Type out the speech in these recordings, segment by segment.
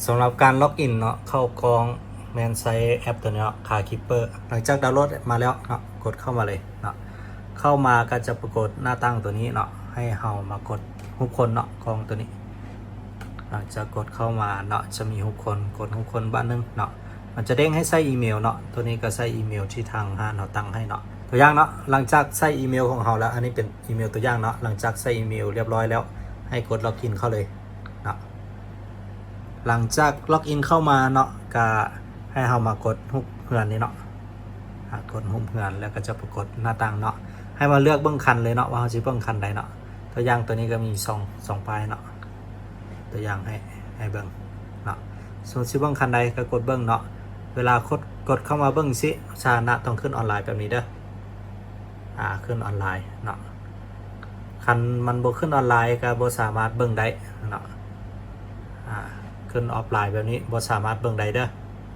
ສຳລັບການລັອກອິນເນາະ ເຂົ້າກ້ອງແມ່ນໃຊ້ແອັບຕົວນີ້ເນາະ Car Keeper. ຫຼັງຈາກດາວໂຫຼດມາແລ້ວເນາະ ກົດເຂົ້າມາເລີຍເນາະ. ເຂົ້າມາກໍຈະປາກົດໜ້າຕ່າງຕົວນີ້ເນາະ ໃຫ້ເຮົາມາກົດຮູບຄົນເນາະ ກ້ອງຕົວນີ້. ຫຼັງຈາກກົດເຂົ້າມາເນາະ ຈະມີຮູບຄົນ ກົດຮູບຄົນບາດໜຶ່ງເນາະ ມັນຈະເດ້ງໃຫ້ໃສ່ອີເມວເນາະ. ຕົວນີ້ກໍໃສ່ອີເມວທີ່ທາງຮ້ານເຮົາຕັ້ງໃຫ້ເນາະ. ຕົວຢ່າງເນາະ ຫຼັງຈາກໃສ່ອີເມວຂອງເຮົາແລ້ວ ອັນນີ້ເປັນອີເມວຕົວຢ່າງເນາະ. ຫຼັງຈາກໃສ່ອີເມວລຽບຮ້ອຍແລ້ວ ໃຫ້ກົດລັອກອິນເຂົ້າເລີຍເນາະ. ຫຼັງຈາກລັອກອິນເຂົ້າມາເນາະ ກະໃຫ້ເຮົາມາກົດຮູບເຮືອນນີ້ເນາະ. ອາ ກົດຮູບເຮືອນແລ້ວກໍຈະປາກົດໜ້າຕ່າງເນາະ ໃຫ້ມາເລືອກເບິ່ງຄັນເລີຍເນາະ ວ່າເຮົາຊິເບິ່ງຄັນໃດເນາະ. ຕົວຢ່າງຕົວນີ້ກໍມີສອງ ສອງປ້າຍເນາະ ຕົວຢ່າງໃຫ້ ໃຫ້ເບິ່ງເນາະ. ສົມມຸດຊິເບິ່ງຄັນໃດກໍກົດເບິ່ງເນາະ. ເວລາກົດ ກົດເຂົ້າມາເບິ່ງຊິ ສະຖານະຕ້ອງຂຶ້ນອອນລາຍແບບນີ້ເດີ. ອາ ຂຶ້ນອອນລາຍເນາະ. ຄັນມັນບໍ່ຂຶ້ນອອນລາຍກໍບໍ່ສາມາດເບິ່ງໄດ້ເນາະ. ອາ ຂຶ້ນອອຟລາຍແບບນີ້ບໍ່ສາມາດເບິ່ງໄດ້ເດີ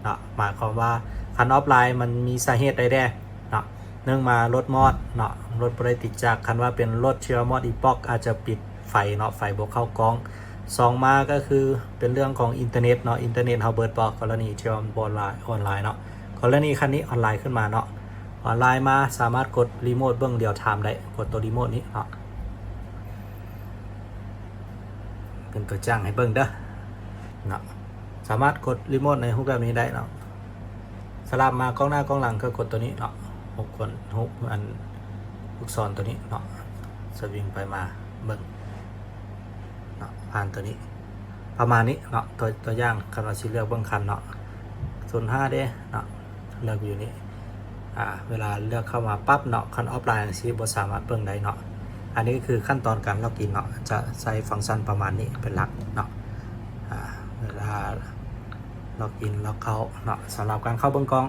ເນາະ. ໝາຍຄວາມວ່າຄັນອອຟລາຍມັນມີສາເຫດໃດແດ່ເນາະ. ໜຶ່ງມາລົດມອດເນາະ ລົດບໍ່ໄດ້ຕິດຈັກ. ຄັນວ່າເປັນລົດທີ່ວ່າມອດອີປ໋ອກ ອາດຈະປິດໄຟເນາະ ໄຟບໍ່ເຂົ້າກ້ອງ. ສອງມາກໍຄືເປັນເລື່ອງຂອງອິນເຕີເນັດເນາະ ອິນເຕີເນັດເຮົາເບິດບໍ່ ກໍລະນີທີ່ວ່າບໍ່ອອນລາຍເນາະ. ກໍລະນີຄັນນີ້ອອນລາຍຂຶ້ນມາເນາະ ອອນລາຍມາສາມາດກົດຣີໂມດເບິ່ງລຽວທາມໄດ້ ກົດຕົວຣີໂມດນີ້ເນາະ. ເປັນຕົວຢ່າງໃຫ້ເບິ່ງເດີເນາະ ສາມາດກົດຣີໂມດໃນຮູບແບບນີ້ໄດ້ເນາະ. ສະຫຼັບມາກ້ອງໜ້າກ້ອງຫຼັງກໍກົດຕົວນີ້ເນາະ ຫົກຄົນ ຫົກ ອັນລູກສອນຕົວນີ້ເນາະ ສະວິງໄປມາເບິ່ງເນາະ ຜ່ານຕົວນີ້ ປະມານນີ້ເນາະ. ຕົວ ຕົວຢ່າງ ຄັນວ່າຊິເລືອກເບິ່ງຄັນເນາະ ສູນຫ້າເດ້ເນາະ ເລືອກຢູ່ນີ້. ອາ ເວລາເລືອກເຂົ້າມາປັບເນາະ ຄັນອອຟລາຍຈັ່ງຊີ້ບໍ່ສາມາດເບິ່ງໄດ້ເນາະ. ອັນນີ້ກໍຄືຂັ້ນຕອນການລັອກອິນເນາະ ຈະໃຊ້ຟັງຊັນປະມານນີ້ເປັນຫຼັກເນາະ. ອາ ເວລາລັອກອິນລັອກເຂົ້າເນາະ ສຳລັບການເຂົ້າເບິ່ງກ້ອງ